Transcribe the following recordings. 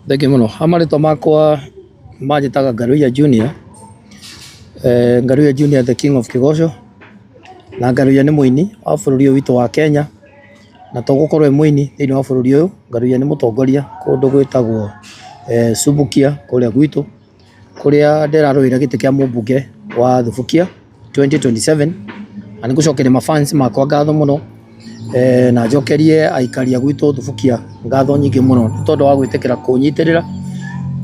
Thengiũ mũno. Ha marĩtwa makwa manjĩtaga Ngaruiya Junior, Ngaruiya Junior the king of Kĩgoco, na Ngaruiya nĩ mũini wa bũrũri ũyũ witũ wa Kenya, na to gũkorwo e mũini thĩiniĩ wa bũrũri ũyũ, Ngaruiya nĩ mũtongoria kũndũ gwĩtagwo Subukia kũrĩa gwitũ. Kũrĩa ndĩrarũĩra gĩtĩ kĩa mũmbunge wa Thubukia 2027 na nĩ ngũcokeria ma fans makwa ngatho mũno na njokerie aikari a gwitũ Thubukia ngatho nyingĩ mũno nĩ tondũ wa gwĩtĩkĩra kũnyitĩrĩra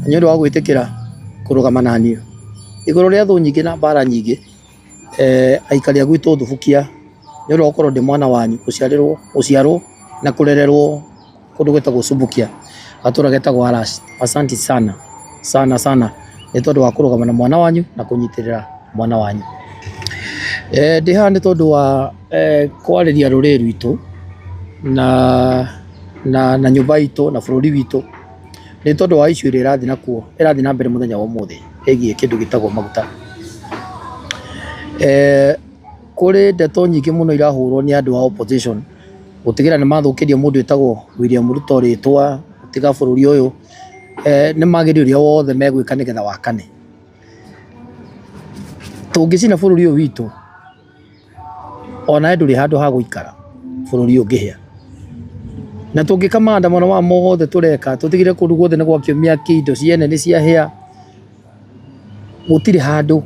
na nĩ ũndũ wa gwĩtĩkĩra kũrũgama naniĩ. Igũrũ rĩa thũ nyingĩ na mbara nyingĩ, aikari a gwitũ Thubukia nĩ ũndũ wa gũkorwo ndĩ mwana wanyu gũciarwo na kũrererwo kũndũ gwĩtagwo Subukia, gatũra getagwo Arash. Asanti sana sana sana nĩ tondũ wa kũrũgama na mwana wanyu na kũnyitĩrĩra mwana wanyu. Ndĩ haha nĩ tondũ wa kwarĩria rũrĩrĩ rwitũ na na nyũmba itũ na bũrũri witũ nĩ tondũ wa issue ĩrĩa ĩrathiĩ nakuo ĩrathiĩ na mbere mũthenya wa ũmũthĩ ĩgiĩ kĩndũ gĩtagwo maguta. Kũrĩ ndeto nyingĩ mũno irahũrwo nĩ andũ a opposition gũtigĩrĩra nĩ mathũkĩria mũndũ wĩtagwo William Ruto rĩtwa, gũtiga bũrũri ũyũ, nĩ mageria ũrĩa wothe megwĩka nĩgetha wakane. Tũngĩcina bũrũri ũyũ witũ, onawe ndũrĩ handũ ha gũikara bũrũri ũyũ ũngĩhĩa. Na tũngĩka maandamano maya mothe tũreka, tũtigĩrĩre kũndũ guothe nĩ gwakio mĩaki, indo ciene nĩ ciahĩa, gũtirĩ handũ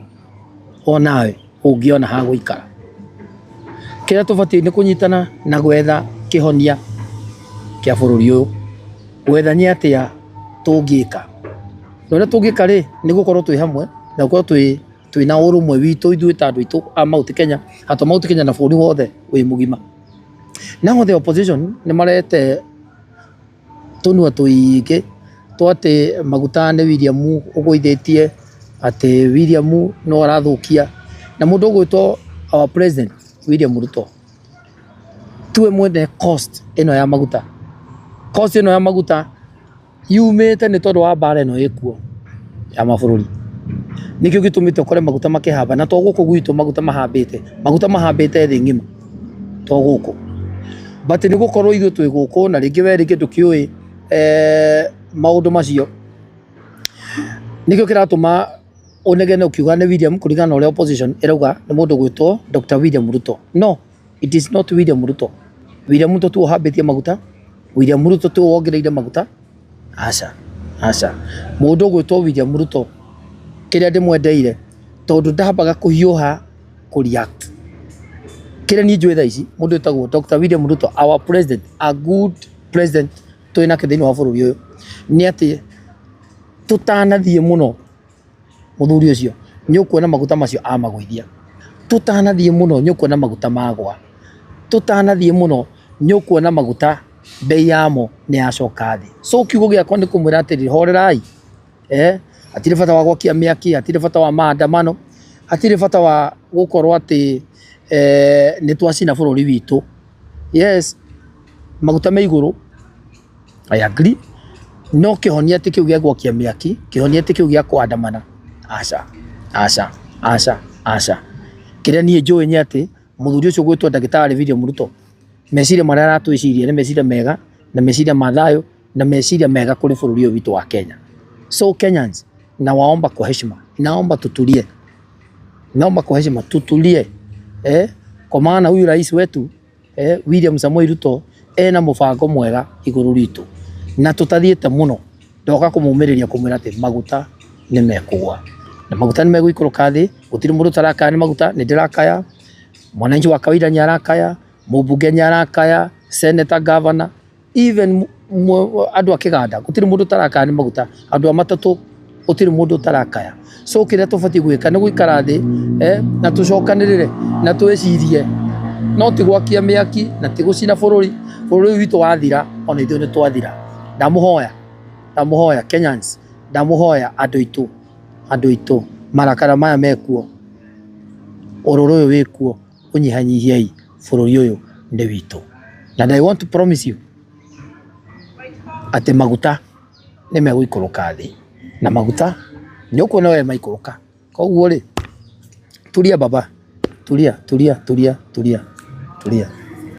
onawe ũngĩona ha gũikara. Kĩrĩa tũbatiĩ nĩ kũnyitana na gwetha kĩhonia kĩa bũrũri ũyũ, gwetha nĩ atĩa tũngĩka. Na ũrĩa tũngĩka rĩ, nĩ gũkorwo twĩ hamwe na gũkorwo twĩ twĩna ũrũmwe witũ ithuĩ ta andũ aitũ a Mount Kenya, atũ a Mount Kenya na bũrũri wothe wĩ mũgima. Now the opposition nĩ marete tũnua tũingĩ twa atĩ maguta nĩ William ũgũithĩtie, atĩ William no arathũkia, na mũndũ ũgwĩtwo our president William Ruto tiwe mwene cost ĩno ya maguta. Cost ĩno ya maguta yumĩte nĩ tondũ wa mbara ĩno ĩkuo ya mabũrũri. Nĩkĩo gĩtũmĩte ũkore maguta makĩhamba, na to gũkũ gwitũ maguta mahambĩte, maguta mahambĩte thĩ ng'ima to gũkũ. But nĩ gũkorwo ithuĩ twĩ gũkũ na rĩngĩ we rĩngĩ ndũkĩũĩ maũndũ macio, nĩkĩo kĩratũma ũnegene ũkiuga nĩ William kũringana na ũrĩa opposition ĩrauga nĩ mũndũ ũgwĩtwo Dr. William Ruto. No, it is not William Ruto. William Ruto tiwe ũhambĩtie maguta, William Ruto tiwe wongereire maguta, aca, aca. Mũndũ ũgwĩtwo William Ruto kĩrĩa ndĩmwendeire tondũ ndambaga kũhiũha kũ react. Kĩrĩa niĩ njũĩ thaa ici mũndũ wĩtagwo Dr. William Ruto our president, a good president twĩ nake thĩinĩ wa bũrũri ũyũ nĩ atĩ tũtanathiĩ mũno mũthuri ũcio nĩ ũkuona maguta macio amagũithia. Tũtanathiĩ mũno nĩ ũkuona maguta magwa. Tũtanathiĩ mũno nĩ ũkuona maguta bei yamo nĩ yacoka thĩ. So kiugo gĩakwa nĩ kũmwĩra atĩrĩrĩ, horerai, hatirĩ bata wa gwakia mĩaki, hatirĩ bata wa maandamano, hatirĩ bata wa gũkorwo atĩ nĩ twacina bũrũri witũ. Yes, maguta me igũrũ, I agree, no kĩhonia ti kĩu gĩa gwakia mĩaki, kĩhonia ti kĩu gĩa kũandamana, aca, aca, aca, aca. Kĩrĩa niĩ njũĩ nĩ atĩ mũthuri ũcio ũgwĩtwo ndagĩtarĩ William Ruto, meciria marĩa aratwĩciria nĩ meciria mega na meciria ma thayũ na meciria mega kũrĩ bũrũri ũyũ witũ wa Kenya. So Kenyans, nawaomba kwa heshima, naomba tutulie, naomba kwa heshima tutulie, kwa maana huyu rais wetu William Samoei Ruto ena mũbango mwega igũrũ ritũ na tũtathiĩte mũno ndoka kũmũmĩrĩria kũmwĩra atĩ maguta nĩ mekũgwa na maguta nĩ megũikũrũka thĩ, gũtirĩ mũndũ ũtarakaya nĩ maguta, nĩ ndĩrakaya, mwananchi wa kawaida nĩ arakaya, mũmbunge nĩ arakaya, senator, governor, even andũ a kĩganda gũtirĩ mũndũ ũtarakaya nĩ maguta, andũ a matatũ gũtirĩ mũndũ ũtarakaya. So kĩrĩa tũbatiĩ gwĩka nĩ gũikara thĩ na tũcokanĩrĩre na twĩcirie, no ti gwakia mĩaki na ti gũcina bũrũri, bũrũri ũyũ witũ wathira ona ithuĩ nĩ twathira. Ndamũhoya, ndamũhoya Kenyans, ndamũhoya andũ aitũ, andũ aitũ, marakara maya mekuo, ũrũrũ ũyũ wĩkuo, ũnyihanyihiei, bũrũri ũyũ nĩ witũ. And I want to promise you atĩ maguta nĩ megũikũrũka thĩ na maguta nĩ ũkuona we maikũrũka. Koguo rĩ, tulia baba, tulia, tulia, tulia, tulia, tulia.